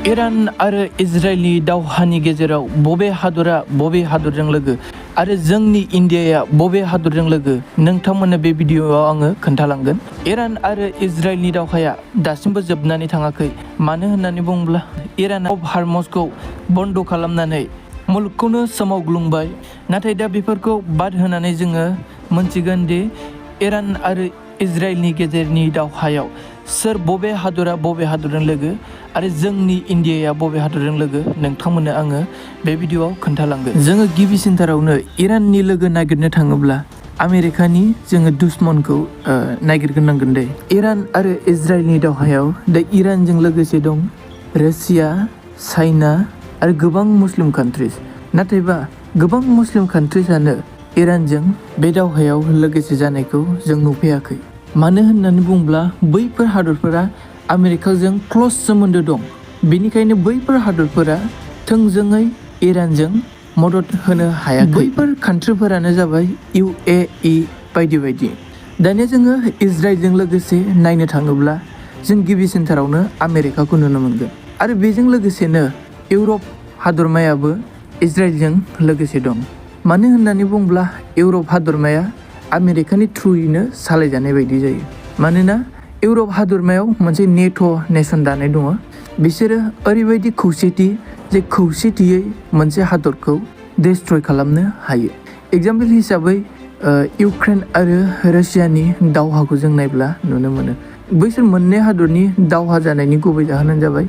इरान आरो इजराइलनि दावहानि गेजेराव बबे हादरा बबे हादरजों लोगो आरो जोंनि इन्डियाया बबे हादरजों लोगो नोंथांमोननो बे भिडिअआव आङो खोन्थालांगोन। इरान आरो इजराइलनि दावहाया दासिमबो जोबनानै थाङाखै। मानो होननानै बुङोब्ला इराना हरमुजखौ बन्द खालामनानै मुलुगखौनो सोमावग्लुंबाय। नाथाय दा बेफोरखौ बाद होनानै जोङो मोनथिगोन दि इरान आरो इजराइलनि गेजेरनि दावहायाव सोर बबे हादरा बबे हादरजों लोगो आरो जोंनि इन्डियाया बबे हादरजों लोगो नोंथांमोननो आङो बे भिडिअआव खोन्थालांगोन। जोङो गिबिसिनथारावनो इराननि लोगो नागिरनो थाङोब्ला आमेरिकानि जोङो दुश्मनखौ नागिरग्रोनांगोन दे। इरान आरो इजराइलनि दावहायाव दा इरानजों लोगोसे दं रासिया, चाइना आरो गोबां मुस्लिम कान्ट्रिज। नाथायबा गोबां मुस्लिम कान्ट्रिजआनो इरानजों बे दावहायाव लोगोसे जानायखौ जों नुफैयाखै। मानो होननानै बुङोब्ला बैफोर हादरफोरा आमेरिकाजों क्ल'ज सोमोन्दो दं। बेनिखायनो बैफोर हादरफोरा थोंजोङै इरानजों मदद होनो हायाखै। बैफोर कान्ट्रिफोरानो जाबाय UAE बायदि बायदि। दानिया जोङो इजराइलजों लोगोसे नायनो थाङोब्ला जों गिबिसिनथारावनो आमेरिकाखौ नुनो मोनगोन आरो बेजों लोगोसेनो इउरप हादरमायाबो इजराइलजों लोगोसे दं। मानो होननानै बुङोब्ला इउरप हादरमाया आमेरिकानि थ्रुयैनो सालायजानाय बायदि जायो। मानोना इउरप हादरमायाव मोनसे नेट' नेसन दानाय दङ। बिसोरो ओरैबायदि खौसेथि जे खौसेथियै मोनसे हादरखौ डिस्ट्रय खालामनो हायो। एगजाम्पल हिसाबै इउक्रेन आरो रासियानि दावहाखौ जों नायब्ला नुनो मोनो। बैसोर मोननै हादरनि दावहा जानायनि गुबै जाहोनानो जाबाय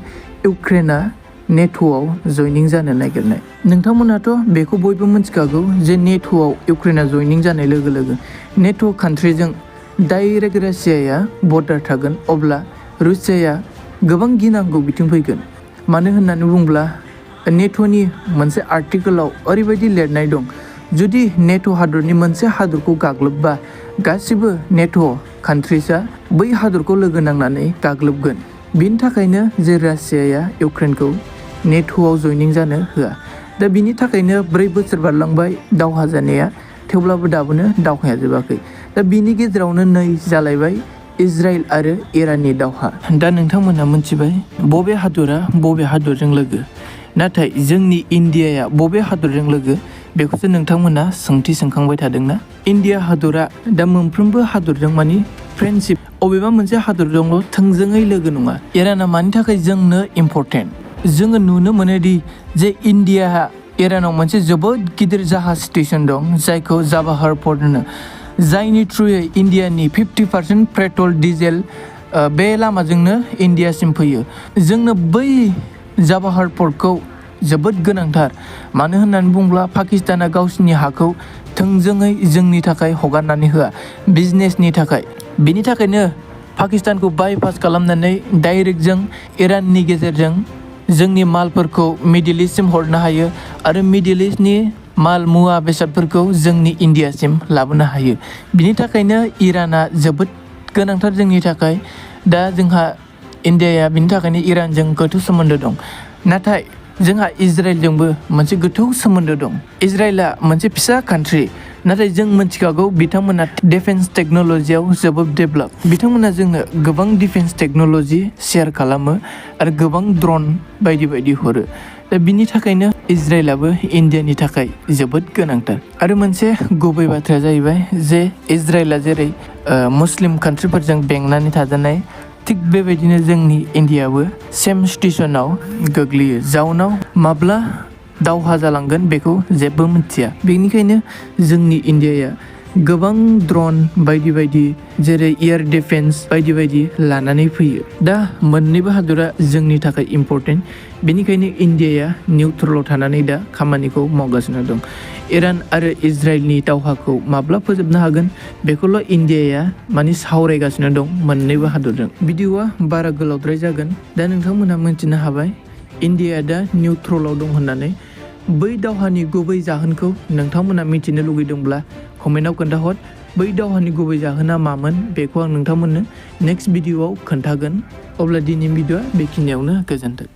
इउक्रेना नेट'आव जयनिं जानो नागिरनाय। नोंथांमोनाथ' बेखौ बयबो मिथिखागौ जे नेट'आव इउक्रेना जयनिं जानाय लोगो लोगो नेट' कान्ट्रिजों डाइरेक्ट रासियाया बर्डार थागोन। अब्ला रासियाया गोबां गिनांगौ बिथिं फैगोन। मानो होननानै बुङोब्ला नेट'नि मोनसे आर्टिकोलाव ओरैबायदि लिरनाय दं, जुदि नेट' हादरनि मोनसे हादरखौ गाग्लोबबा गासिबो नेट' कान्ट्रिजआ बै हादरखौ लोगो नांनानै गाग्लोबगोन। बिनि थाखायनो जे रासियाया इउक्रेनखौ नेट'आव जयनिं जानो होआ। दा बिनि थाखायनो 4 बोसोर बारलांबाय दावहा जानाया, थेवब्लाबो दाबोनो दावहाया जोबाखै। दा बिनि गेजेरावनो नै जालायबाय इजराइल आरो इराननि दावहा। दा नोंथांमोनहा मिथिबाय बबे हादरा बबे हादरजों लोगो। नाथाय जोंनि इन्डियाया बबे हादरजों लोगो बेखौसो नोंथांमोना सोंथि सोंखांबाय थादोंना। इन्डिया हादरा दा मोनफ्रोमबो हादरजों मानि फ्रेन्डशिप, अबेबा मोनसे हादरजोंल' थोंजोङै लोगो नङा। इराना मानि थाखाय जोंनो इम्परटेन्ट? जोङो नुनो मोनोदि जे इन्डियाहा इरानाव मोनसे जोबोद गिदिर जाहाज स्टेसन दं जायखौ जाबाहार पर्ट होनो, जायनि थ्रुयै इन्डियानि 50% पेट्रल डिजेल बे लामाजोंनो इन्डियासिम फैयो। जोंनो बै जाबाहार पर्टखौ जोबोद गोनांथार। मानो होननानै बुङोब्ला पाकिस्ताना गावसिनि हाखौ थोंजोङै जोंनि थाखाय हगारनानै होआ, बिजनेसनि थाखाय। बिनि थाखायनो पाकिस्तानखौ बायपास खालामनानै डाइरेक्ट जों इराननि गेजेरजों जोंनि मालफोरखौ मिडिल इस्टसिम हरनो हायो आरो मिडिल इस्टनि माल मुवा बेसादफोरखौ जोंनि इन्डियासिम लाबोनो हायो। बिनि थाखायनो इराना जोबोद गोनांथार जोंनि थाखाय। दा जोंहा इन्डियाया बिनि थाखायनो इरानजों गोथौ सोमोन्दो दं। नाथाय जोंहा इजराइलजोंबो मोनसे गोथौ सोमोन्दो दं। इजराइला मोनसे फिसा कान्ट्रि, नाथाय जों मिथिखागौ बिथांमोना डिफेन्स टेक्न'लजियाव जोबोद डेभेलप। बिथांमोना जोंनो गोबां डिफेन्स टेक्न'लजि शेयार खालामो आरो गोबां ड्रन बायदि बायदि हरो। दा बिनि थाखायनो इजराइलाबो इन्डियानि थाखाय जोबोद गोनांथार। आरो मोनसे गुबै बाथ्राया जाहैबाय जे इजराइला जेरै मुस्लिम कान्ट्रिफोरजों बेंनानै थाजानाय, थिग बेबायदिनो जोंनि इन्डियाबो सेम सिटुएसनाव गोग्लैयो। जाउनाव माब्ला दावहा जालांगोन बेखौ जेबो मिथिया। बेनिखायनो जोंनि इन्डियाया गोबां ड्रन बायदि बायदि जेरै एयार डिफेन्स बायदि बायदि लानानै फैयो। दा मोननैबो हादरा जोंनि थाखाय इम्परटेन्ट। बेनिखायनो इन्डियाया निउट्रेलाव थानानै दा खामानिखौ मावगासिनो दं। इरान आरो इजराइलनि दावहाखौ माब्ला फोजोबनो हागोन बेखौल' इन्डियाया माने सावरायगासिनो दं मोननैबो हादरजों। भिडिअआ बारा गोलावद्राय जागोन। दा नोंथांमोनहा मिथिनो हाबाय इन्डियाया दा निउट्रेलाव दं होननानै। बै दावहानि गुबै जाहोनखौ नोंथांमोना मिथिनो लुगैदोंब्ला कमेन्टआव खोन्थाहर। बै दावहानि गुबै जाहोना मामोन बेखौ आं नोंथांमोननो नेक्स्ट भिडिअआव खोन्थागोन। अब्ला दिनैनि भिडिअआ बेखिनियावनो, गोजोन्थों।